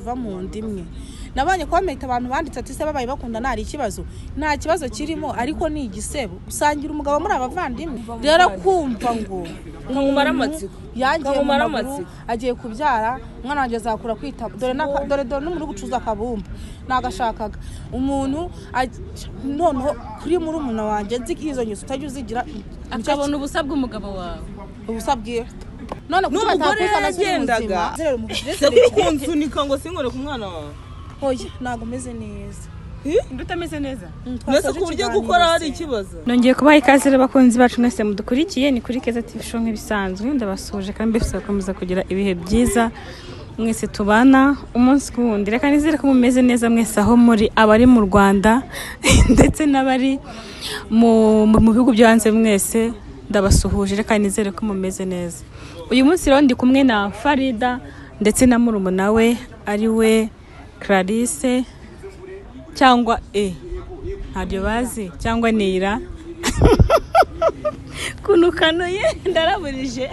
tuva mu nda imwe. Nabonye comment abantu banditse ati se babaye bakunda nta ikibazo, nta kibazo kirimo, ariko ni igisebo gusangira umugabo muri abavandimwe. Rero kumva ngo Kamumara amatsiko, yangiye mu Kamumara maguru, amatsiko. agiye kubyara umwana wanjye azakura kwita dore dore dore n'umuntu uri gucuza akabumba nagashakaga umuntu noneho kuri murumuna wanjye nzi ko izo ngeso utajya uzigira, akabona ubusa bw'umugabo wawe. Ubusa bwiwe none kuki N'umugore batakuzana ziri yagendaga. muzima? Zerera umubiri. Se kunsunika ngo sinkore ku mwana wawe. Oya, ntabwo umeze neza. Indi utameze neza. Mbese ku buryo gukora hari ikibazo. Nongeye kubaha ikaze rero bakunzi bacu mwese mudukurikiye, ni kuri Keza TV Show nk'ibisanzwe. Ndabasuhuje kandi mbifuriza gukomeza kugira ibihe byiza mwese tubana umunsi ku wundi. Reka nizere ko mumeze neza mwese aho muri, abari mu Rwanda ndetse n'abari mu bihugu byo hanze, mwese ndabasuhuje. Reka nizere ko mumeze neza. Uyu munsi rero ndi kumwe na Farida ndetse na murumuna we ari we Clarisse cyangwa e ntabyo bazi cyangwa Neira kunukanuye ndaraburije.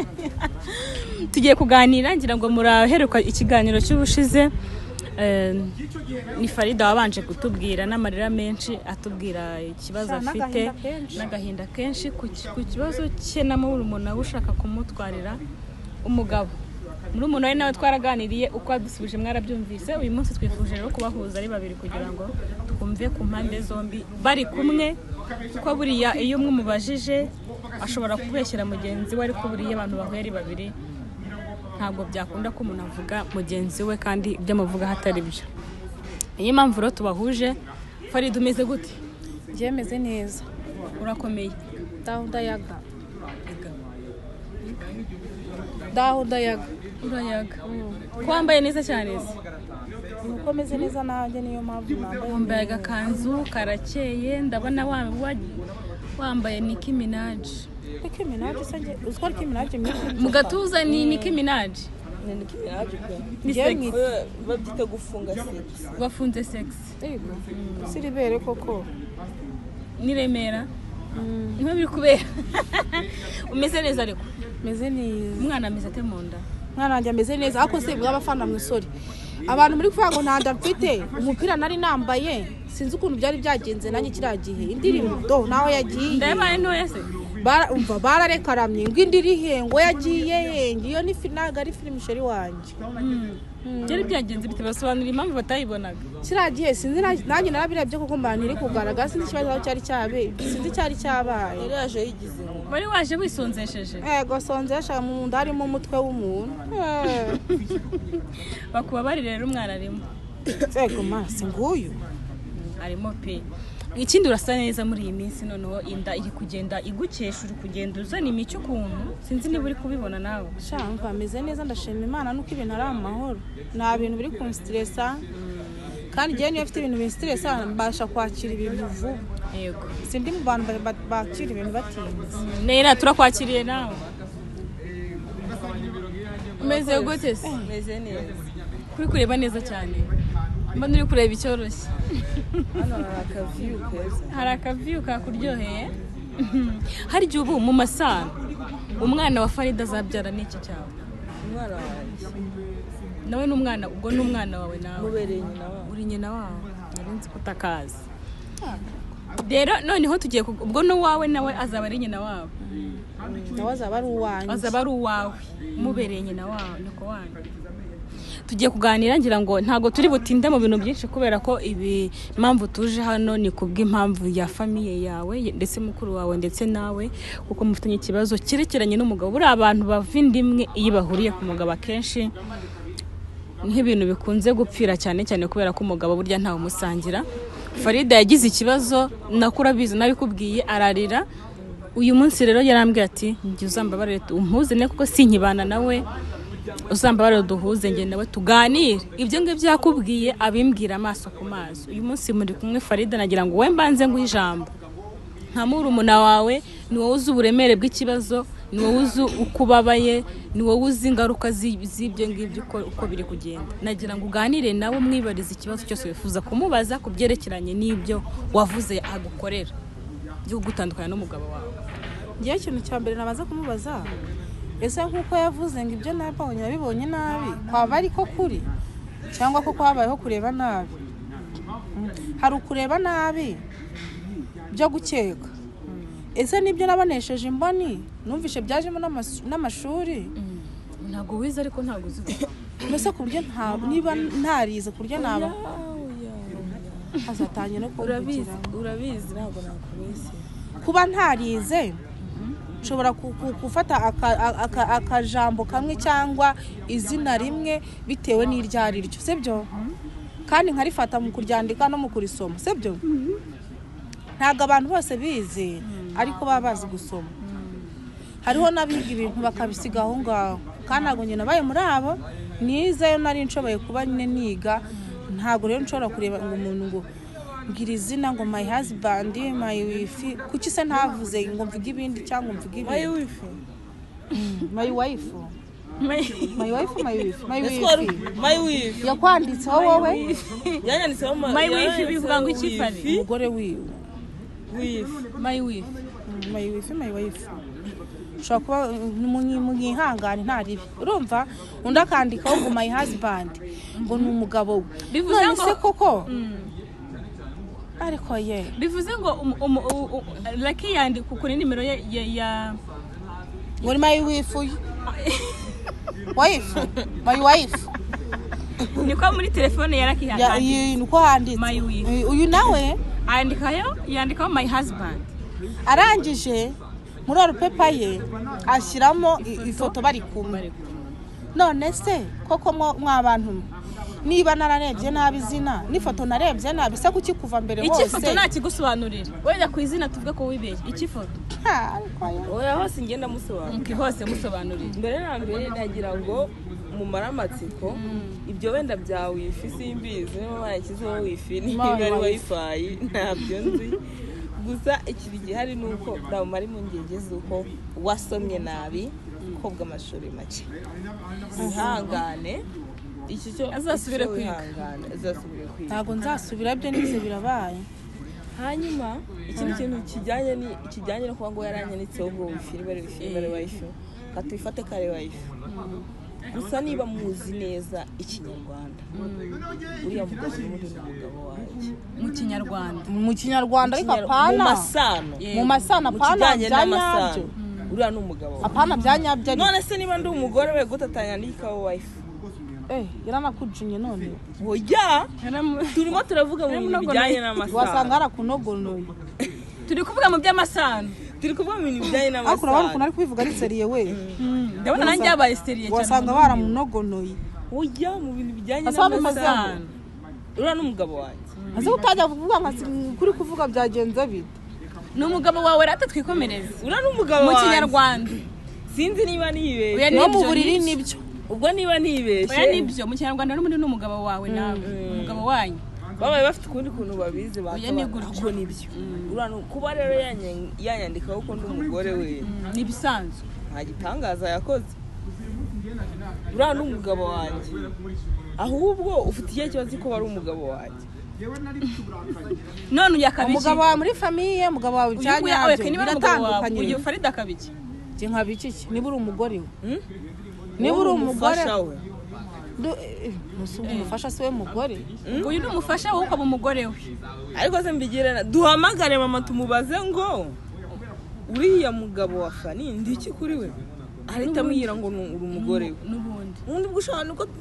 Tugiye kuganira, ngira ngo muraheruka ikiganiro cy'ubushize. Ni Farida wabanje kutubwira n'amarira menshi, atubwira ikibazo Sha, afite n'agahinda kenshi. N'agahinda kenshi ku kibazo cye na murumuna we ushaka kumutwarira umugabo. Murumuna we nawe twaraganiriye, uko adusubije mwarabyumvise. Uyu munsi twifuje rero kubahuza ari babiri kugira ngo twumve ku mpande zombi bari kumwe, kuko buriya iyo umwe umubajije ashobora kubeshyera mugenzi we, ariko buriya abantu bahuye ari babiri ntabwo byakunda ko umuntu avuga mugenzi we kandi ibyo amuvuga hatari byo. Niyo mpamvu rero tubahuje. Farida, umeze gute? Njyewe meze neza. Urakomeye? Ndaho ndayaga, ndaho ndayaga. Urayaga ko wambaye neza cyane se? Nuko meze neza nanjye, niyo mpamvu nambaye. Wambaye agakanzu karakeye, ndabona wambaye Nicki Minaj. Nicki Minaj se? Njye uzi ko Nicki Minaj myinshi Mu gatuza ni Nicki Minaj. Ni Nicki Minaj pe. Ni Njyewe sexy. Oya, babyita gufunga sexy. Wafunze sexy. Yego. Siribere koko. Ni Remera niho biri kubera. Umeze neza ariko? Meze neza. Umwana ameze ate mu nda? Umwana wanjye ameze neza, ariko se bw'abafana mu isori, abantu muri kuvuga ngo nta nda mfite, umupira nari nambaye sinzi ukuntu byari byagenze nanjye kiriya gihe, indirimbo do naho yagiye. Ndabaye ntoya se? Umva, bararekaramye ngo indi iri he, ngo yagiye he, ngo iyo ni ntabwo ari filime chéri wanjye. Byari byagenze bite? Basobanura impamvu batayibonaga. Kiriya gihe sinzi nanjye narabirebye kuko mbana ntiri kugaragara, sinzi ikibazo aho cyari cyabe, sinzi icyari cyabaye. Yari yaje yigize inkumi. Wari waje wisonzesheje. Ego, sonzesha mu nda harimo umutwe w'umuntu. Bakubabarire rero, umwana arimo. Ego masi nguyu. Arimo pe. Ikindi urasa neza muri iyi minsi, noneho inda iri kugenda igukesha, uri kugenda uzana imico ukuntu, sinzi niba uri kubibona nawe. Sha, mva, ameze neza, ndashima Imana nuko ibintu ari amahoro, nta bintu biri kunstressa, kandi njyewe niyo mfite ibintu binstressa mbasha kwakira ibintu vuba. Sindi mu bantu bakira ibintu batinze. Neira, turakwakiriye nawe. Umeze gute se? Meze neza. Kuri kureba neza cyane, mbona uri kureba icyoroshye. Hano hari akaviyu keza. Hari akaviyu kakuryoheye. Hari igihe ubu mu masano umwana wa Farida azabyara n'iki cyawe? Umwana wanjye. Nawe ni umwana, ubwo ni umwana wawe nawe. Mubereye nyina wabo. Uri nyina wawe, nari nzi ko utakazi. Rero noneho tugiye ubwo n'uwawe nawe azaba ari nyina wabo. Nawe azaba ari uwanjye. Azaba ari uwawe, umubereye nyina wawe, nyoko wanyu. Tugiye kuganira, ngira ngo ntabwo turi butinde mu bintu byinshi kubera ko ibi impamvu tuje hano ni kubw'impamvu ya famille yawe ndetse mukuru wawe ndetse nawe, kuko mufitanye ikibazo cyerekeranye n'umugabo. Buriya abantu bava inda imwe iyo bahuriye ku mugabo akenshi nk'ibintu bikunze gupfira cyane cyane kubera ko umugabo burya ntawe umusangira. Farida yagize ikibazo, nako urabizi nabikubwiye, ararira. Uyu munsi rero yarambwiye ati njye uzambabarire umpuze ne kuko sinkibana nawe, uzambabarire duhuze njye nawe tuganire. Ibyo ngibyo yakubwiye abimbwira amaso ku maso. Uyu munsi muri kumwe. Farida, nagira ngo wowe mbanze nguhe ijambo nka murumuna wawe. Ni wowe uzi uburemere bw'ikibazo, ni wowe uzi uko ubabaye, ni wowe uzi ingaruka z'ibyo ngibyo uko biri kugenda. Nagira ngo uganire nawe, umwibarize ikibazo cyose wifuza kumubaza ku byerekeranye n'ibyo wavuze agukorera byo gutandukana n'umugabo wawe. Ngewe ikintu cya mbere nabanza kumubaza, ese nk'uko yavuze ngo ibyo nabonye yabibonye nabi, kwaba ariko kuri? Cyangwa koko habayeho kureba nabi. Hari ukureba nabi byo gukeka. Ese nibyo nabonesheje imboni numvishe byajemo n'amashuri. Ntabwo wize ariko ntabwo uzi. Mbese ku buryo niba ntarize ku buryo naba azatanye no urabizi urabizi ntabwo nakubeshye. Kuba ntarize nshobora gufata akajambo kamwe cyangwa izina rimwe bitewe n'iryo ari ryo, sibyo? Kandi nkarifata mu kuryandika no mu kurisoma, sibyo? Ntabwo abantu bose bize ariko baba bazi gusoma. Hariho n'abiga ibintu bakabisiga aho ngaho, kandi ntabwo njye nabaye muri abo. Nizeyo nari nshoboye kuba nyine niga, ntabwo rero nshobora kureba ngo umuntu ngo ngira izina ngo my husband, my wife. Kuki se ntavuze ngo mvuge ibindi cyangwa mvuge ibindi? My wife, my wife, my wife, my wife, my wife, my wife. Yakwanditseho wowe? Yanyanditseho my wife bivuga ngo iki fari? Umugore wiwe. Wife, my wife, my wife, my wife. Ushobora kuba mwihangane nta ribi, urumva? Undi akandikaho ngo my husband, ngo ni umugabo we. Bivuze ngo se koko ariko ye bivuze ngo Lucky yandika kuri nimero ya ngo ni my wife, wife, my wife. Niko muri telefone ya Lucky handitse, niko handitse. Uyu nawe andikayo yandikaho my husband. Arangije muri arupepa ye ashyiramo ifoto bari kumwe. None se koko mwa bantu niba nararebye nabi izina n'ifoto narebye nabi, se kuki kuva mbere hose? Iki foto ntakigusobanurira wenda ku izina tuvuga ko wibeshye. Iki foto oya hose ngenda musobanurira, hose musobanurira. Mbere na mbere nagira ngo mumara amatsiko ibyo wenda bya wifi simbizi niba barakizeho wifi niba ari wifi ntabyo nzi. Gusa ikintu gihari ni uko ndamara impungenge z'uko wasomye nabi kobwa amashuri make. Ihangane iki cyo azasubire kwiga. Ntabwo nzasubira ibyo nize birabaye. Hanyuma ikindi kintu kijyanye ni kijyanye no kuba ngo yaranyanditseho ngo wifi niba ari wifi niba ari wifi katuyifate kare wifi. Gusa niba muzi neza ikinyarwanda uriya mugabo n'ubundi ni umugabo wanjye mu kinyarwanda, mu kinyarwanda ariko apana mu masano, apana bya nyabyo. Uriya ni umugabo apana bya nyabyo. None se niba ndi umugore we gutatanyandikaho wife? Yaranakujunye none. Oya turimo turavuga mu bintu bijyanye n'amasano. Wasanga yarakunogonoye. Turi kuvuga mu by'amasano, turi kuvuga mu bintu bijyanye n'amasano. Ariko urabona ukuntu ari kubivuga ari seriye we. Ndabona nanjye yabaye seriye cyane. Wasanga baramunogonoye. Oya mu bintu bijyanye n'amasano. Uriya ni umugabo wanjye. Aze utajya kuvuga nka kuri kuvuga byagenze bite? Ni umugabo wawe rata twikomereze. Uriya ni umugabo wanjye mu kinyarwanda. Sinzi niba nibeshye. No mu buriri nibyo. Ubwo niba nibeshye. Oya nibyo mu kinyarwanda n'ubundi ni umugabo wawe nawe. Umugabo wanyu. Babaye bafite ukundi kuntu babizi bakora nibyo. Kuba rero yanyandikaho ko ndi umugore we ni ibisanzwe, nta gitangaza yakoze. Uriya ni umugabo wanjye. Ahubwo ufite ikihe kibazo ko wari umugabo wanjye? None uyu akabiki umugabo wawe muri famiye, umugabo wawe byanyabyo biratandukanye. Uyu Farida akabiki njye nkabiki iki? Niba uri umugore we, niba uri umugore we umufasha si we mugore. Uyu ni umufasha wowe ukaba umugore we. Ariko se mbigirana duhamagare mama tumubaze ngo uriya mugabo wa Fani ndi iki kuri we? Ahita amubwira ngo uri umugore we. N'ubundi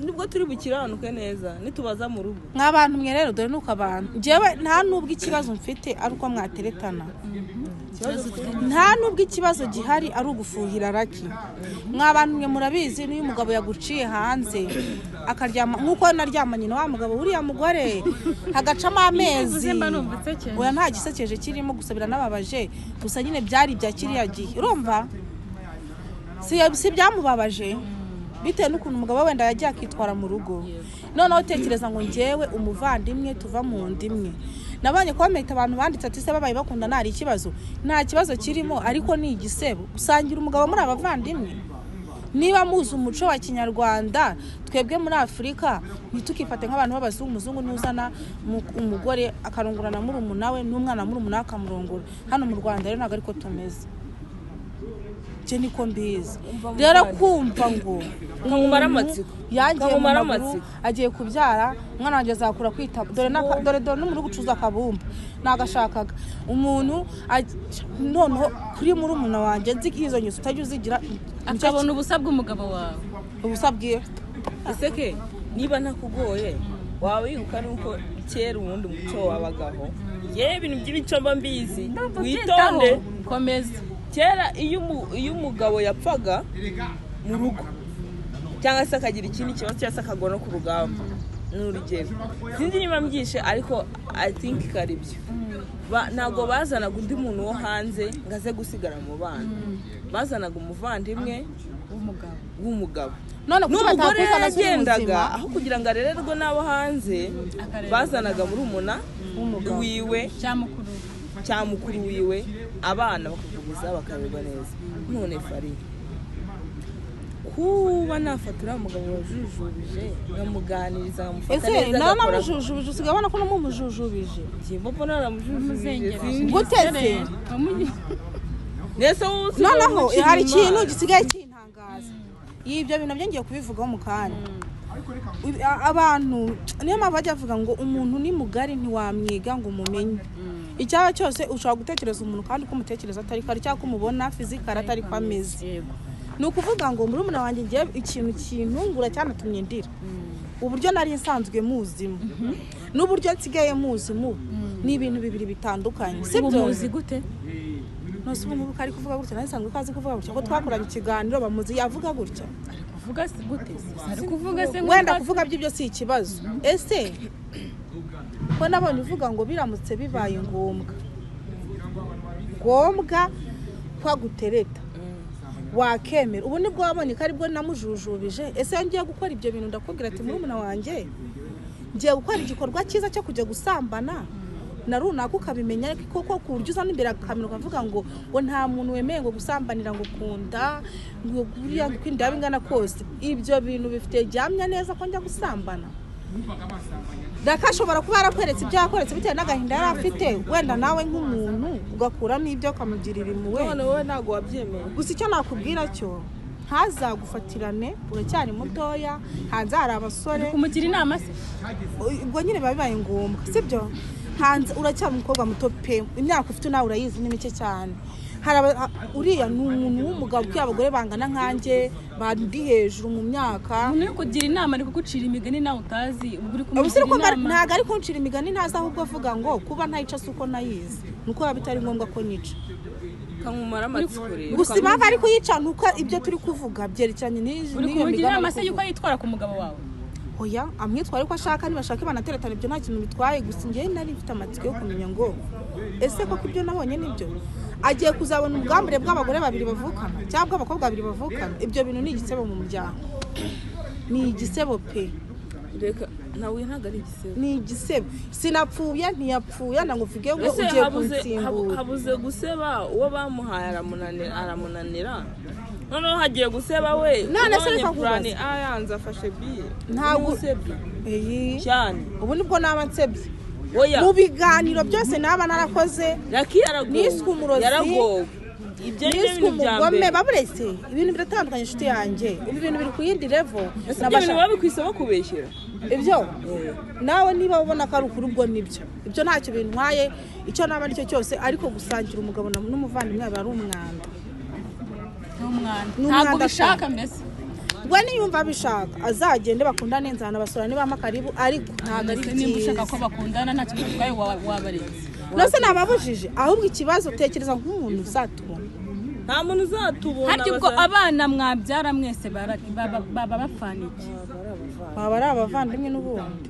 nibwo turi bukiranuke neza nitubaza mu rugo. Mwabantu mwe rero dore nuko abantu njyewe nta nubwo ikibazo mfite ari uko mwateretana, nta nubwo ikibazo gihari ari ugufuhira Lucky. Mwabantu mwe murabizi n'uyu mugabo yaguciye hanze akaryama nkuko naryamanye na wa mugabo uriya mugore hagacamo amezi. Oya nta gisekeje kirimo gusa biranababaje, gusa nyine byari bya kiriya gihe urumva si byamubabaje bitewe n'ukuntu umugabo wenda yagiye akitwara mu rugo. Noneho tekereza ngo njyewe umuvandimwe tuva mu ndimwe nabonye comment abantu banditse ati se babaye bakunda nari ikibazo. Nta kibazo kirimo ariko ni igisebo gusangira umugabo muri abavandimwe. Niba muzi umuco wa kinyarwanda twebwe muri Afurika ntitukifate nk'abantu b'abazungu. Umuzungu nuzana umugore akarongorana murumuna we n'umwana murumuna akamurongora. Hano mu Rwanda rero ntabwo ariko tumeze. Njye niko mbizi. Rero kumva ngo kamumara amatsiko yangiye mu maguru agiye kubyara umwana wanjye azakura kwita dore dore dore n'umuntu gucuza akabumba nagashakaga umuntu noneho kuri muri umuntu wanjye nzi izo ngeso utajya uzigira akabona ubusa bw'umugabo wawe ubusa bwiwe. Ese niba ntakugoye waba wibuka nuko kera ubundi umuco wabagaho yewe ibintu by'imico mba mbizi witonde komeza. Kera iyo umugabo yapfaga mu rugo cyangwa se akagira ikindi kibazo cyangwa se akagwa no ku rugamba ni urugero sinzi niba mbyishe ariko I think kari byo ntabwo bazanaga undi muntu wo hanze ngo aze gusigara mu bana bazanaga umuvandimwe w'umugabo none n'umugore yagendaga aho kugira ngo arererwe n'abo hanze bazanaga murumuna wiwe cyangwa mukuru wiwe abana bakagumiza bakarerwa neza. None Fari kuba nafatura umugabo wajujubije nkamuganiriza nkamufata neza nawe namujujubije usigaye ubona ko namumujujubije njye mbona naramujujubije gute se noneho hari ikintu gisigaye kintangaza ibyo bintu nabyo ngiye kubivugaho mu kanya. Abantu niyo mpamvu bajya bavuga ngo umuntu ni mugari ntiwamwiga ngo umumenye. Icyaba cyose ushobora gutekereza umuntu kandi uko umutekereza atari kare cyangwa kumubona fizikara atari ko ameze. Ni ukuvuga ngo murumuna wanjye ngiye ikintu kintungura cyanatumye ndira uburyo nari nsanzwe muzimo n'uburyo nsigaye muzimo ni ibintu bibiri bitandukanye. Sibyo muzi gute? Nose ubu ngubu ari kuvuga gutya nari nsanzwe kazi kuvuga gutya ko twakoranye ikiganiro bamuzi yavuga gutya ari kuvuga se gute ari kuvuga se wenda kuvuga by'ibyo si ikibazo. Ese ko nabonye uvuga ngo biramutse bibaye ngombwa ngombwa kwagutereta wakemera ubu nibwo wabonye ko aribwo namujujubije. Ese ngiye gukora ibyo bintu ndakubwira ati murumuna wanjye ngiye gukora igikorwa cyiza cyo kujya gusambana na runaka ukabimenya koko ku buryo uzana imbere akamera ukavuga ngo ngo nta muntu wemeye ngo gusambanira ngo kunda ngo buriya kwinda bingana kose. Ibyo bintu bifite gihamya neza ko njya gusambana. Dakashobora kuba yarakweretse ibyo yakoretse bitewe n'agahinda yari afite wenda nawe nk'umuntu ugakuramo ibyo ukamugirira impuhwe. None wowe ntabwo wabyemeye. Gusa icyo nakubwira cyo ntazagufatirane uracyari mutoya hanze hari abasore kumugira inama se ubwo nyine biba bibaye ngombwa sibyo hanze uracyari umukobwa muto pe imyaka ufite nawe urayizi ni mike cyane. Hari uriya ni umuntu w'umugabo kuko abagore bangana nkanjye bandi hejuru mu myaka umuntu uri kugira inama ari kugucira imigani nawe utazi ubwo uri kumugira inama ntabwo ari kuncira imigani ntazi ahubwo avuga ngo kuba ntayica si uko nayizi nuko biba bitari ngombwa ko nica kamumara amatsiko rero. Gusa impamvu ari kuyica nuko ibyo turi kuvuga byerekeranye n'iyo uri kumugira inama se yuko yitwara ku mugabo wawe. Oya amwitwara uko ashaka nibashaka banateretana ibyo nta kintu bitwaye. Gusa njye nari mfite amatsiko yo kumenya ngo ese koko ibyo nabonye nibyo agiye kuzabona ubwambure bw'abagore babiri bavukana cyangwa abakobwa babiri bavukana. Ibyo bintu ni igisebo mu muryango ni igisebo pe. Reka nawe ntago ari igisebo ni igisebo. Sinapfuye ntiyapfuye ngo mvuge ngo ugiye kunsimbura. Habuze guseba uwo bamuhaye aramunanira noneho hagiye guseba we none se reka nkubaze ayanze afashe B ntabwo usebye cyane ubu nibwo naba nsebye Oya. Mu biganiro byose naba narakoze niswe umurozi ibyo niswe umugome baburetse ibintu biratandukanye inshuti yanjye ibi bintu biri ku yindi level nabasha babikwisaba kubeshyira ibyo nawe niba ubona ko ari ukuri ubwo nibyo ibyo ntacyo bintwaye icyo naba aricyo cyose ariko gusangira umugabo n'umuvandimwe aba ari umwanda ntabwo bishaka mbese we niyumva abishaka azagende bakundane nzana basura niba amakaribu ariko ntabwo ari byiza niba ushaka ko byiza bakundana nta kintu bitwaye wabaretse nose nababujije ahubwo ikibazo utekereza nk'umuntu uzatubona nta muntu uzatubona harya ubwo abana mwabyara mwese baba bapfana iki baba ari abavandimwe n'ubundi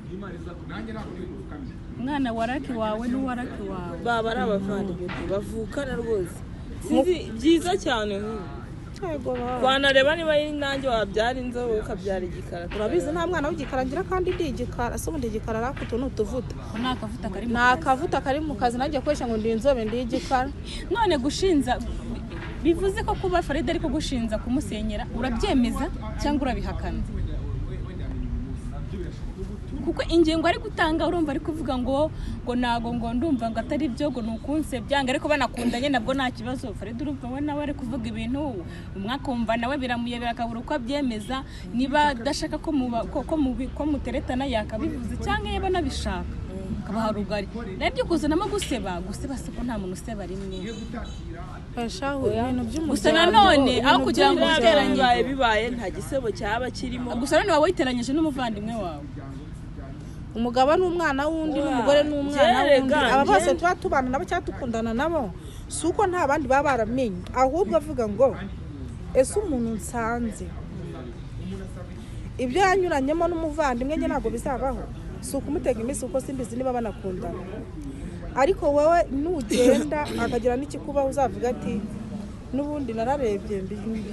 umwana wa Raki wawe n'uwa Raki wawe baba ari abavandimwe bavukana rwose sinzi byiza cyane wanareba niba ari nanjye wabyara inzobe ukabyara igikara urabizi nta mwana w'igikara ngira kandi ndi igikara ese ubundi igikara ariko ni utuvuta ni akavuta kari mu kazi nanjye koresha ngo ndi inzobe ndi igikara none gushinza bivuze ko kuba Farida ariko gushinza kumusenyera urabyemeza cyangwa urabihakana Kuko ingingo ari gutanga urumva ari kuvuga ngo nago ngo ndumva ngo atari byo ngo nukunsebya ngo ariko banakundanye nabwo nta kibazo. Farida urumva we nawe ari kuvuga ibintu umwakumva nawe biramuyobera akabura uko abyemeza, niba adashaka ko ko muteretana yakabivuze cyangwa yaba nabishaka kabaha rugari. Nabyo kuzanamo guseba se ko nta muntu useba rimwe. Gusa nanone aho kugira ngo uteranye bibaye nta gisebo cyaba kirimo. Gusa none wawe witeranyije n'umuvandimwe wawe, umugabo n'umwana wundi n'umugore n'umwana wundi, aba bose tuba tubana nabo cyangwa tukundana nabo, si uko nta bandi baba baramenye, ahubwo avuga ngo ese umuntu nsanze ibyo yanyuranyemo n'umuvandimwe njye ntabwo bizabaho. Si ukumutega iminsi kuko simbizi niba banakundana, ariko wowe nugenda akagira n'ikikubaho uzavuga ati n'ubundi nararebye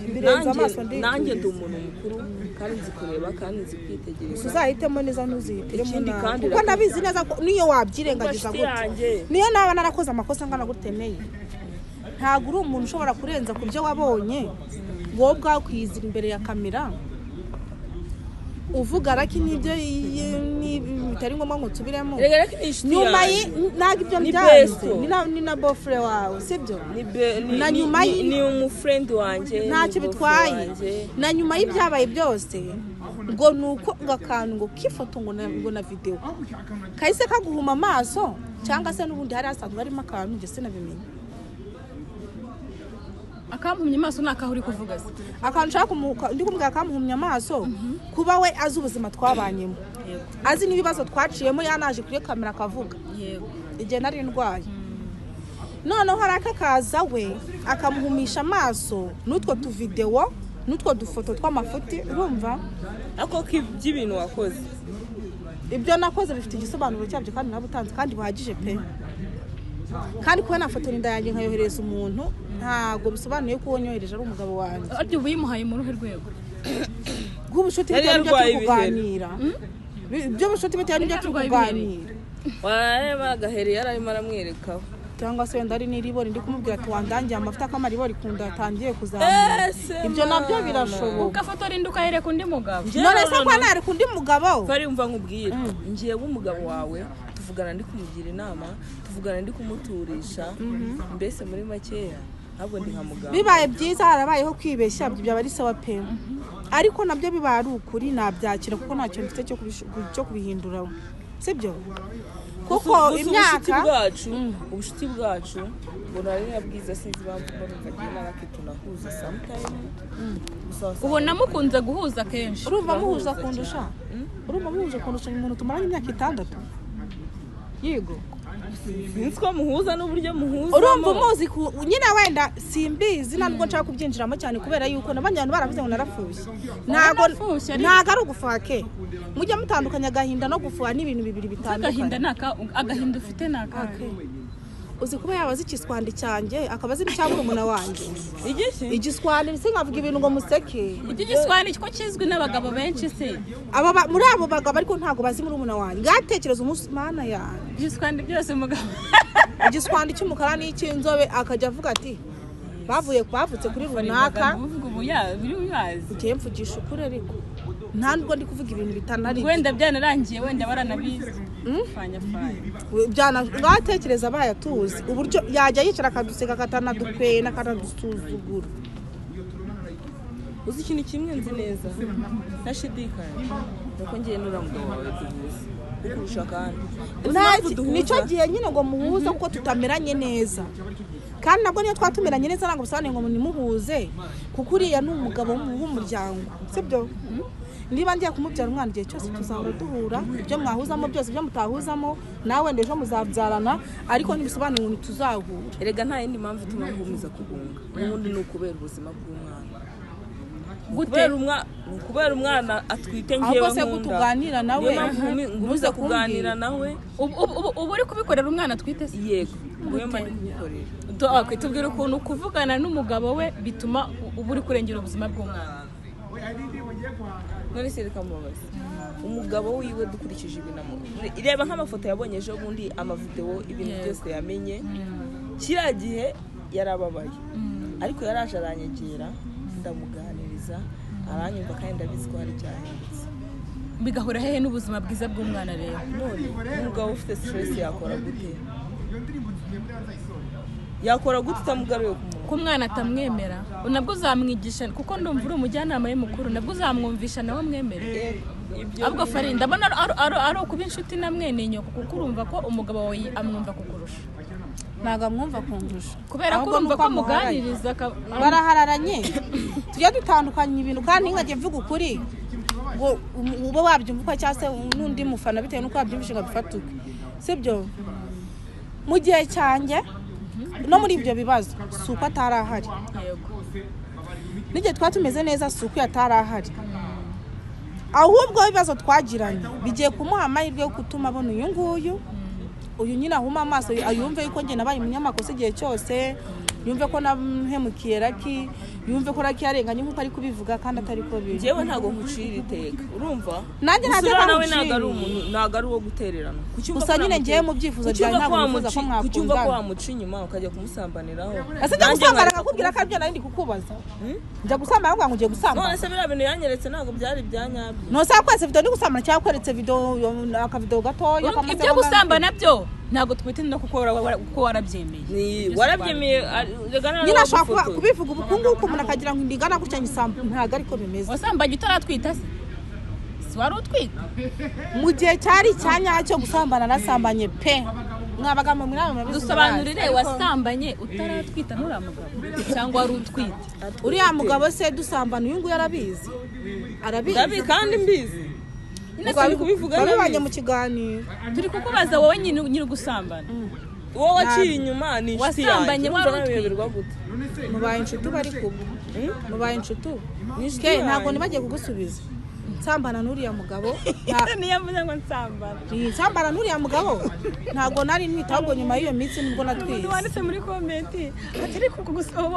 mbirenza amaso ndi. Nanjye ndi umuntu mukuru kandi nzi kureba kandi nzi kwitegereza. Uzahitemo neza ntuzihitiremo nabi, kuko ndabizi neza ko niyo wabyirengagiza gute, niyo naba narakoze amakosa angana gutemeye, ntabwo uri umuntu ushobora kurenza ku byo wabonye wowe ubwawe ukiyizira imbere ya kamera uvuga raki n'ibyo bitari ngombwa ngo nsubiremo. Nyuma ntabwo ibyo byanze ni na bofure wawe, sibyo? Na nyuma ni umufriend wanjye ntacyo bitwaye. Na nyuma y'ibyabaye byose ngo nuko akantu ngo kifoto ngo na video kahise kaguhuma amaso, cyangwa se n'ubundi hari hasanzwe harimo akantu njye sinabimenya. Akamuhumya amaso nakaho uri kuvuga se? Akantu nshaka ndi kumubwira akamuhumya amaso kuba we azi ubuzima twabanyemo, azi n'ibibazo twaciyemo, yanaje kuri kamera akavuga igihe nari ndwaye. Noneho hari akakaza we akamuhumisha amaso n'utwo tuvidewo n'utwo dufoto tw'amafuti, urumva ako by'ibintu wakoze. Ibyo nakoze bifite igisobanuro cyabyo kandi nabutanze kandi buhagije pe. Kandi kuba nafotora inda yanjye nkayohereza umuntu ntabwo bisobanuye ko uwo nyohereje ari umugabo wanjye. Aryo uyimuhaye mu ruhe rwego rw'ubucuti bitewe n'ibyo turi kuganira, by'ubucuti bitewe n'ibyo turi kuganira. Warareba agaheri yari arimo aramwerekaho, cyangwa se wenda ari n'iribori ndi kumubwira ati wandangiye amavuta k'amaribori kunda yatangiye kuzamuka. Ibyo nabyo birashoboka. Ugafotora inda ukayereka undi mugabo. None se ko nareka undi mugabo? Fari umva nkubwira, ngiye w'umugabo wawe tuvugana ndi kumugira inama, tuvugana ndi kumuturisha, mbese muri makeya ntabwo ndi nka mugabo. Bibaye byiza harabayeho kwibeshya byaba ari sawa pe, ariko nabyo bibaye ari ukuri nabyakira kuko ntacyo mfite cyo kubihinduraho, sibyo? Kuko imyaka ubushuti bwacu mbona ari nabwiza, sinzi impamvu mbona agiye n'abake tunahuza sometime. Ubona mukunze guhuza kenshi. Urumva muhuza kundusha? Urumva muhuza kundusha umuntu tumaranye imyaka 6? Yego. Sinzi ko muhuza n'uburyo muhuza. Urumva umuzi nyine wenda simbizi ntabwo nshaka kubyinjiramo cyane kubera yuko nabanye abantu baravuze ngo narafushye. Ntago ari ugufuha ke. Mujya mutandukanya agahinda no gufuha n'ibintu bibiri bitandukanye. Agahinda naka agahinda ufite naka. Uzi kuba yaba azi igiswandi cyanjye akaba azi n'icyabura umuna wanjye. Igiswandi sinkavuga ibintu ngo museke. Igiswandi ko kizwi n'abagabo benshi se. Aba muri abo bagabo ariko ntago bazi muri umuna wanjye. Ngatekereza umunsi mana yanjye. Igiswandi byose mugabo. Igiswandi cy'umukara n'icy'inzobe akajya avuga ati bavuye bavutse kuri runaka. Uvuga ubu ya biri uyazi. Ugiye mvugisha ukuri ariko nta nubwo ndi kuvuga ibintu bitanari. Wenda byanarangiye wenda baranabizi. Fanya byana ngatekereza abaye atuzi uburyo yajya yicara akaduseka akatanadukwena akanadusuzugura. Uzi ikintu kimwe nzi neza ntashidikanya nuko ngiye nura mugabo wawe duhuza ukurusha kandi nicyo gihe nyine ngo muhuze kuko tutameranye neza, kandi nabwo niyo twatumeranye neza ntabwo bisobanuye ngo nimuhuze kuko uriya ni umugabo w'umuryango, sibyo? Niba ngiye kumubyara umwana igihe cyose tuzahora duhura, ibyo mwahuzamo byose ibyo mutahuzamo nawe ndejo muzabyarana, ariko ntibisobanuye ngo ntituzahura. Erega nta yindi mpamvu ituma nkomeza kugunga n'ubundi ni ukubera ubuzima bw'umwana. Kubera umwana atwite ngewe nkunda. Ahubwo se kutuganira nawe nguza kuganira nawe ubu uri kubikorera umwana atwite se? Yego, nguye mba ndi kubikorera. Tubwira ukuntu kuvugana n'umugabo we bituma ubu uri kurengera ubuzima bw'umwana. None se reka mubaze umugabo wiwe dukurikije ibintu ireba nk'amafoto yabonye ejo bundi, amavideo, ibintu byose yamenye kiriya gihe yarababaye, ariko yaraje aranyegera ndamuganiriza aranyumva kandi ndabizi ko hari icyahindutse. Bigahura hehe n'ubuzima bwiza bw'umwana rero? None umugabo ufite stress yakora gute? Yakora gute utamugaruye ku muntu? Ko umwana atamwemera nabwo uzamwigisha, kuko ndumva uri umujyanama we mukuru, nabwo uzamwumvisha nawe amwemere. Ahubwo Fari ndabona ari ukuba inshuti na mwene nyoko, kuko urumva ko umugabo wawe amwumva kukurusha. Ntabwo amwumva kundusha kubera ko urumva ko muganiriza barahararanye. Tujya dutandukanya ibintu kandi nkajya mvuga ukuri ngo ube wabyumva uko cyangwa se n'undi mufana bitewe n'uko wabyumvishe ngo abifatuke, sibyo? Mu gihe cyanjye no muri ibyo bibazo si uko atari ahari, n'igihe twari tumeze neza si uko atari ahari, ahubwo ibibazo twagiranye bigiye kumuha amahirwe yo gutuma abona uyu nguyu, uyu nyine ahuma amaso ayumve yuko njye nabaye umunyamakosa igihe cyose, yumve ko nahemukiye Lucky, yumve ko Lucky yarenganye nk'uko ari kubivuga kandi atari ko biri. Njyewe ntabwo nkucira iteka, urumva? Nanjye ntabwo nawe ntabwo ari umuntu, ntabwo ari uwo gutererana. Gusa nyine ngiye mu byifuzo byanjye ntabwo nifuza ko mwakundana. Kucyumva ko wamuca inyuma ukajya kumusambaniraho. Ese njya gusambana akakubwira ko aribyo nari ndi kukubaza? Njya gusambana ngo ngiye gusambana. None se biriya bintu yanyeretse ntabwo byari ibya nyabyo? None se yakwese video ndi gusambana cyangwa yakweretse video akavideo gatoya? Ibyo gusambana byo ntabwo twite no kuko warabyemeye. Warabyemeye nyine ashobora kubivuga ubukungu uko umuntu akagira ngo indigana gutya ngisamba, ntabwo ariko bimeze. Wasambanye utaratwita se? Si wari utwite? Mu gihe cyari icyanya cyo gusambana nasambanye pe. Mwabaga mu nama dusobanurire, wasambanye utaratwita n'uriya mugabo cyangwa wari utwite? Uriya mugabo se dusambana uyu nguyu arabizi. Arabizi kandi mbizi. Babibanye mu kiganiro. Turi kukubaza wowe nyine gusambana. Wowe waciye inyuma ni inshuti yanjye. Wasambanye wari utwite. Mubaye inshuti bari kubu. Mubaye inshuti. Ke ntabwo nibagiye kugusubiza. Nsambana n'uriya mugabo. Niyo mvuze ngo nsambana. Nsambana n'uriya mugabo. Ntabwo nari ntwite ahubwo nyuma y'iyo minsi nibwo natwite. Wanditse muri comment ati ariko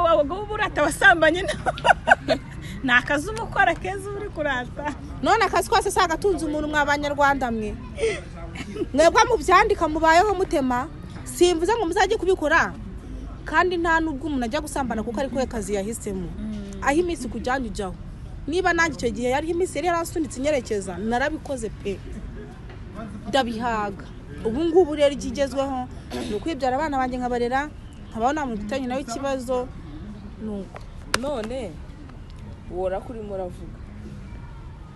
abagabo burata wasambanye ni akazi uba ukora keza uri kurata. None akazi kose si agatunze umuntu mwa banyarwanda mwe. Mwebwe mubyandika mubayeho mutema, simvuze ngo muzajye kubikora kandi nta nubwo umuntu ajya gusambana kuko ariko kazi yahisemo. Aho iminsi kujyanye ujyaho. Niba nanjye icyo gihe yari iminsi yari yaransunitse inyerekeza narabikoze pe, ndabihaga. Ubu ngubu rero ikigezweho ni ukwibyara abana banjye nkabarera, nkabaho nta muntu ufitanye nawe ikibazo. Nuko none wora kuri muravuga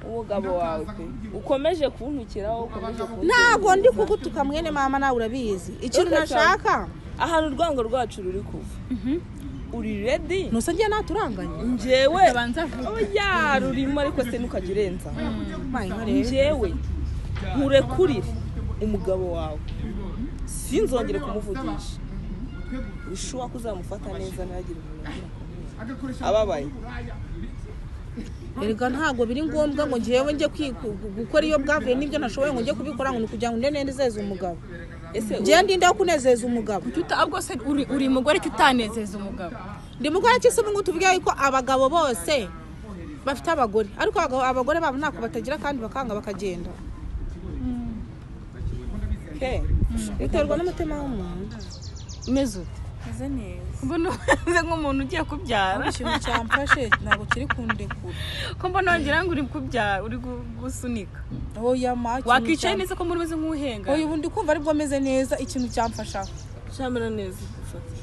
umugabo wawe pe ukomeje kuntukiraho, ukomeje kuntukira. Ntabwo ndi kugutuka mwene mama, nawe urabizi ikintu nashaka. Ahantu urwango rwacu ruri kuva uri ready? Nose ngiye naturanganye njyewe oya rurimo ariko se ntukajya urenza. Njyewe nkurekurire umugabo wawe sinzongere kumuvugisha, ushuwa kuzamufata neza ntagire umuntu ababaye. Erega ntabwo biri ngombwa ngo ngewe njye gukora iyo bwavuye n'ibyo nashoboye ngo njye kubikora ngo kugira ngo ndenezeze umugabo. Ese ngewe ndinde kunezeza umugabo? Ahubwo se uri mugore utanezeza umugabo? Ndi mugore cyese ubu ngubu tuvuge yuko abagabo bose bafite abagore, ariko abagore babo ntako batagira kandi bakanga bakagenda. Biterwa n'umutima w'umuntu. Umeze ute? Meze neza. Mbona umeze nk'umuntu ugiye kubyara. Ikintu cyamfashe ntabwo kiri kundekura. Ko mbona wagira ngo uri kubyara, uri gusunika. Oya ma, wakicaye neza ko muri umeze nk'uhenga. Oya ubu ndi kumva aribwo meze neza, ikintu cyamfasha. Cyamera neza gufata.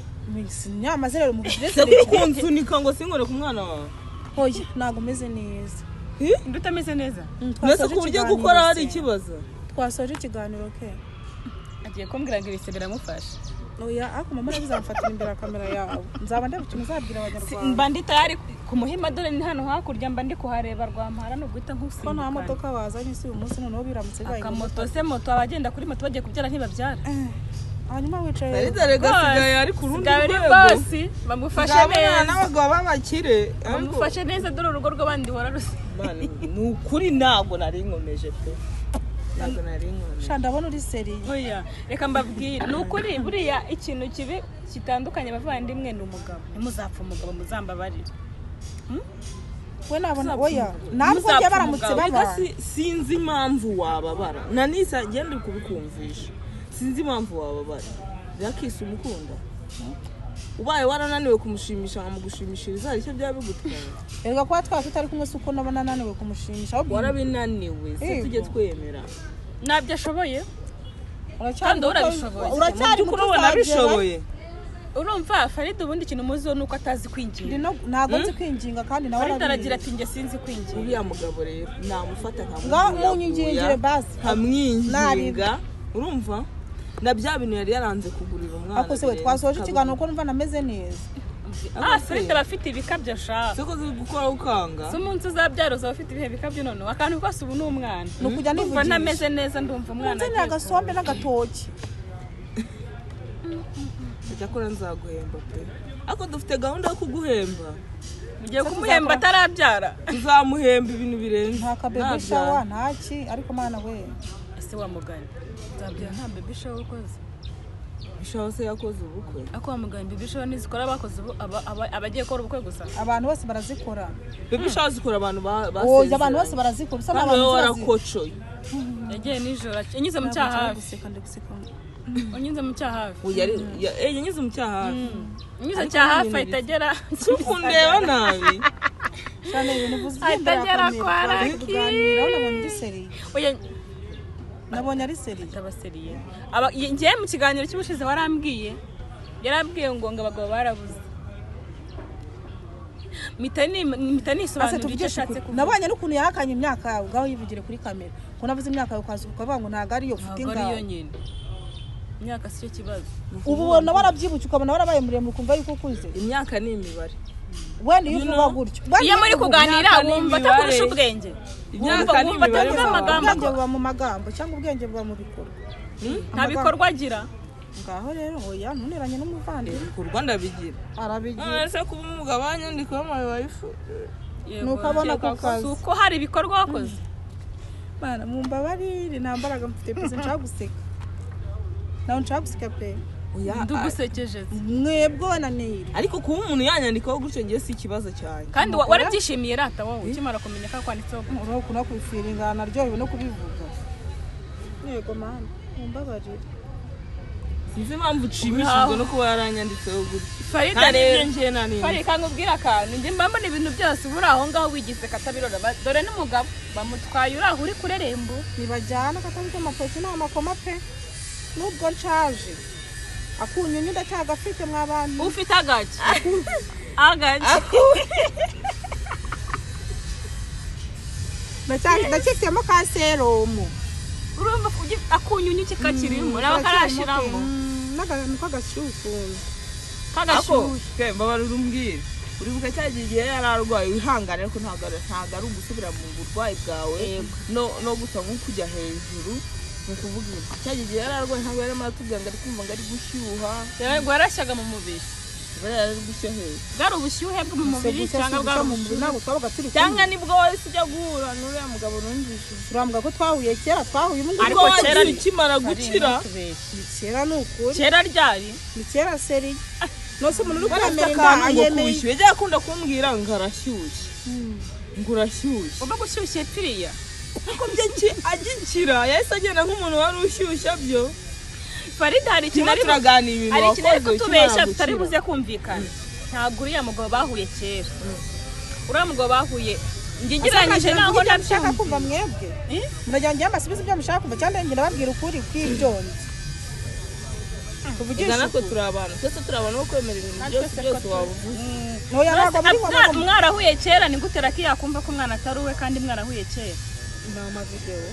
Nyamaze rero mu business kunsunika ngo sinkore ku mwana wawe. Oya ntabwo meze neza. Ndi utameze neza? Mbese ku buryo gukora hari ikibazo? Twasoje ikiganiro ke. Agiye kumbwira ngo ibise biramufasha. Oya ariko mama bizamfatira imbere ya kamera yawe. Nzaba ndabikina uzabwira abanyarwanda. Mba ndi tayari ku Muhima dore ni hano hakurya mba ndi kuhareba Rwampara no guhita nkusimbuka. Ko nta modoka wazanye si uyu munsi noneho biramutse bibaye. Akamoto se moto abagenda kuri moto bagiye kubyara ntibabyara. Hanyuma wicaye. Rero gasigaye ari ku rundi rwego. Bamufashe neza. N'abagabo b'abakire. Bamufashe neza dore urugo rw'abandi wararuse. Ni ukuri ntabwo nari nkomeje pe. Ntabwo nari nkomeje. Sha ndabona uri seriye. Oya reka mbabwire ni ukuri buriya ikintu kibi kitandukanye abavandimwe ni umugabo. Ntimuzapfa umugabo muzambabarire. We nabona oya ntabwo njye baramutse baba. Sinzi impamvu wababara. Nanisa ngende kubikumvisha. Sinzi impamvu wababara. Yakise umukunda. Ubaye warananiwe kumushimisha nkamugushimishiriza hari icyo byaba bigutwaye. Erega kuba twaba tutari kumwe si uko nabona nananiwe kumushimisha, ahubwo warabinaniwe se tujye twemera. Ntabyo ashoboye. Kandi urabishoboye. Uracyari muto urabishoboye. Urumva Farid ubundi ikintu muzi nuko atazi kwinginga. Ntabwo nzi kwinginga kandi nawe Farid aragira ati nge sinzi kwinginga. Uriya mugabo rero namufata nkamunyingingire basi. Nkamwinginga. Urumva? Na bya bintu yari yaranze kugurira umwana. Ako se we twasoje ikiganiro ko numva nameze neza. Farid abafite ibikabyo sha. Siko zi gukora ukanga. Si umunsi uzabyara uzaba ufite ibihe bikabyo none akantu kose ubu ni umwana. Nukujya nivugisha. Nameze neza ndumva umwana. Nzi agasombe n'agatoki. Cyakora nzaguhemba pe. Ako dufite gahunda yo kuguhemba. Mugiye kumuhemba atarabyara. Tuzamuhemba ibintu birenze. Nta ka baby shower ntaki ariko mana we. Ese wa mugani. Nzabyara nta baby shower ukoze. Shower se yakoze ubukwe. Ako wa mugani baby shower nizikora bakoze abagiye gukora ubukwe gusa. Abantu bose barazikora. Baby shower zikora abantu basezeranye. Oya abantu bose barazikora. Usa n'abantu barakocoye. Yagiye nijoro anyuze mu cyaha hafi. Unyuze mu cyaha hafi. Yanyuze mu cyaha hafi. Unyuze cyaha hafi ahitagera. Sukundeba nabi. Cyane ibintu uvuze ahitagera kwa Raki. Nabonye ari seriye. Oya nabonye ari seriye. Atabaseriye. Aba ngiye mu kiganiro cy'ubushize warambwiye. Yarambwiye ngo abagabo barabuze. Mita nisobanura icyo ashatse kuvuga. Nabonye n'ukuntu yahakanye imyaka yawe ngaho yivugire kuri kamera. Ko navuze imyaka yawe ukaza ukavuga ngo ntago ariyo ufite Ntago ingaho. ariyo nyine. Imyaka si cyo kibazo. Ubu ubona warabyibushye ukabona warabaye muremure ukumva yuko ukuze. Imyaka ni imibare. Wenda iyo uvuga gutyo. Iyo muri kuganira wumva atakurusha ubwenge. Imyaka ni imibare. Ubwenge buba mu magambo cyangwa ubwenge buba mu bikorwa. Nta bikorwa agira. Ngaho rero oya ntuneranye n'umuvandimwe. Ibikorwa ndabigira. Arabigira. Ese kuba umugabo wanyandikaho my wife. Nuko abona ku kazi. Uko hari ibikorwa wakoze. Bana mumbabarire nta mbaraga mfite pe nshaka guseka. Nawe nshaka guseka pe. Ndugusekeje. Mwebwe wananira. Ariko kuba umuntu yanyandikaho gutyo ngiye si ikibazo cyane. Kandi warabyishimiye rata wowe ukimara kumenya ko kwanditseho. Urabona no kubifiringa naryohewe no kubivuga. Yego mana mumbabarire. Sinzi impamvu nshimishijwe no kuba yaranyanditseho gutyo. Farida rero Farida kangubwira akantu njye mba mbona ibintu byose uburi aho ngaho wigize katabirora dore n'umugabo bamutwaye uri aho uri kurerembo. Nibajyana katabike amatoki n'amakoma pe. Nubwo nshaje akunyunyu ndacyagafite mwabantu. Ufite agaki? Agaki. Ndacyafitemo ka serumu. Urumva akunyunyu kikakirimo nawe karashiramo. N'akantu k'agashyushyu. K'agashyushyu. Mbabarira umbwire. Uribuka cya gihe yari arwaye wihangane ariko ntabwo ari ugusubira mu burwayi bwawe no gusa nko kujya hejuru. Nukuvuga cya gihe yari arwaye ntabwo yari amatubwira ngo ari kumva ngo ari gushyuha. Yego yarashyaga mu mubiri. Yari gushyuha. Bwari ubushyuhe bwo mu mubiri cyangwa bwari ubushyuhe ntabwo twabaga turi kumwe. Cyangwa nibwo wahise ujya guhura n'uriya mugabo numvise. Turamuga ko twahuye kera twahuye ubu ngubu. Ariko kera ukimara gukira. Ni kera ni ukuri. Kera ryari? Ni kera seri. Nose umuntu uri kwemera inda ayemeye. Yajya akunda kumbwira ngo arashyushye. Ngo urashyushye. Uba gushyushye piriya. Kuko byinshi agikira yahise agenda nk'umuntu wari ushyushye byo. Farida hari ikintu ari turaganira ibintu wakoze kutubeshya tutari buze kumvikana. Ntabwo uriya mugabo bahuye kera. Uriya mugabo bahuye ngigereranyije naho nabishaka kumva mwebwe. Muragira ngiye amasubizo ibyo mushaka kumva cyangwa ngira babwira ukuri kw'ibyo nzi. Tuvugisha natwe turi abantu twese turi abantu bo kwemera ibintu byose wabuvuze. Oya ntabwo muri ngombwa mwarahuye kera ni gute Raki yakumva ko umwana atari uwe kandi mwarahuye kera. Ni amavideo.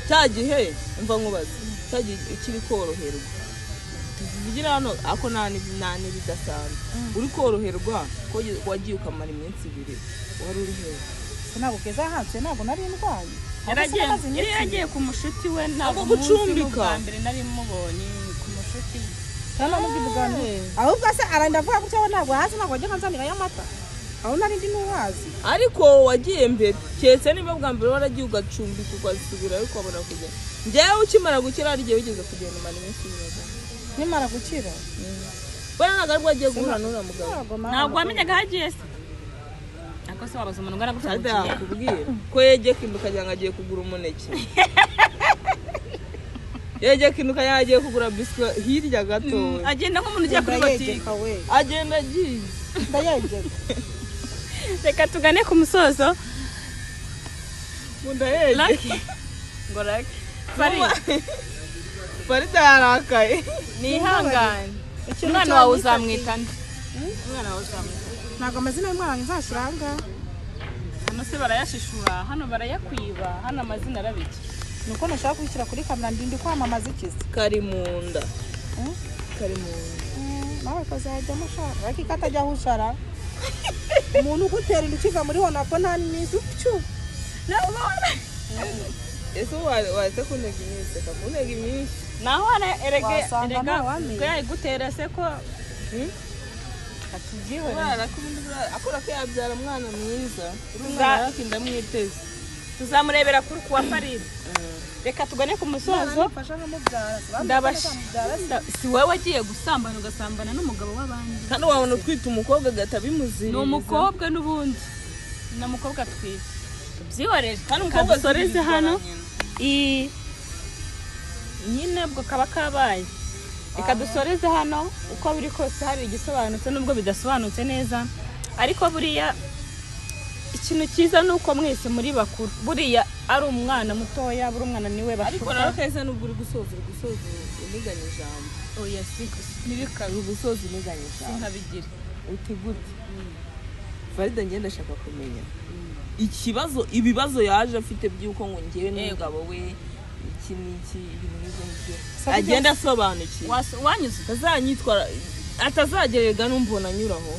Cya gihe umva nkubaze cya gihe ukiri koroherwa tuvugira hano ako nani bidasanzwe uri koroherwa ko wagiye ukamara iminsi ibiri wari uri hehe? Ntabwo keza hanze ntabwo nari ndwaye. Yaragiye ku mushuti we ntabwo gucumbika mbere nari mubonye ku mushuti we. Ahubwo se aranda avuga gutya ntabwo hazi ntabwo ajya nkanzanira y'amata. Aho nari ndi n'uwazi. Ariko wagiye mbere keretse niba bwa mbere waragiye ugacumbika ukasubirayo ukabona kujya. Njyewe ukimara gukira hari igihe wigeze kugenda umara iminsi ibiri. Nimara gukira? Wenda ntabwo aribwo wagiye guhura n'uriya mugabo. Ntabwo wamenyaga aho agiye se? Ariko se wabaza umuntu ungana gutya ngo yakubwira ko yegeka imbu ukagira ngo agiye kugura umuneke. Yegeka inuka yagiye kugura biswi hirya gato. Agenda nk'umuntu ugiye kuri botike. Agenda agiye. Ndayegeka. Reka tugane ku musozo. Ndayegeka. Ngo Lucky. Farida yarakaye. Nihangane. Umwana wawe uzamwita nde? Umwana wawe uzamwita. Ntabwo amazina y'umwana wanjye nzashyira aha ngaha. Hano se barayashishura, hano barayakwiba, hano amazina arabiki. Nuko nashaka kubishyira kuri kamera ndindi kwamamaza ikizi. Kari mu nda. Kari mu nda. Nawe kazajyamo shara. Ariko katajya hushara. Umuntu ugutera inda ukiva muri honapo nta n'izu cyu. Ese wahise kuntega iminsi, reka kuntega iminsi. Naho erega erega yayigutera se ko atubyihorera. Akora ko yabyara umwana mwiza. Umwana ndamwiteze. Tuzamurebera kuri kuwa Farida. Reka tugane ku musozo. Si wowe wagiye gusambana ugasambana n'umugabo w'abandi. Kandi wabona utwita umukobwa agahita bimuziririza. Ni umukobwa n'ubundi. Ni umukobwa atwite. Tubyihorere. Kandi umukobwa dusoreze hano. Nyine ubwo kaba kabaye. Reka dusoreze hano uko biri kose hari igisobanutse nubwo bidasobanutse neza. Ariko buriya ikintu cyiza nuko mwese muri bakuru. Buriya ari umwana mutoya, buri umwana niwe bashuka. Ariko rero keza nubwo uri gusoza uniganye ijambo. Oya si nibikabe gusoza uniganye ijambo. Sinkabigira. Uti gute? Farida ngenda ndashaka kumenya. Ikibazo ibibazo yaje afite byuko ngo ngewe n'umugabo we iki n'iki ibintu nk'ibyo ngibyo. Agenda asobanukiwe. Wanyuze atazanyitwara atazagerega n'umbona anyuraho.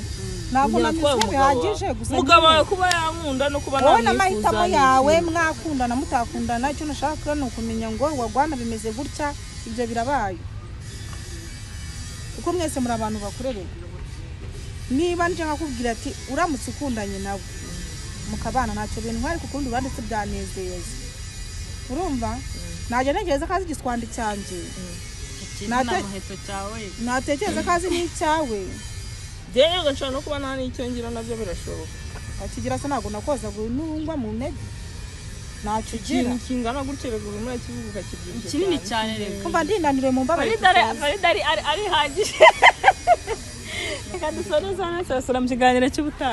Ntabwo nanyuzwe bihagije gusa umugabo wawe kuba yankunda no kuba wowe n'amahitamo yawe mwakundana mutakundana icyo nashaka ni ukumenya ngo wagwana bimeze gutya ibyo birabaye kuko mwese muri abantu bakurerega. Niba nje nkakubwira ati uramutse ukundanye nawe mukabana ntacyo bintu ntwari kukundi uranditse byanezeza urumva najya ntegereza ko azi igiswandi cyanjye natekereza ko azi n'icyawe. Njyewe nshobora no kuba nta n'icyo ngira nabyo birashoboka. Akigira se ntabwo nakoza ngo nungwa mu ntege ntacyo ugira. Ikintu kingana gutyo rego urimo urakivuga ukakibyibushye kinini cyane rego. Kumva ndinaniriwe mu mbabare. Farida ari hagije. Reka dusoreze hano turasura mu kiganiro cy'ubutaha.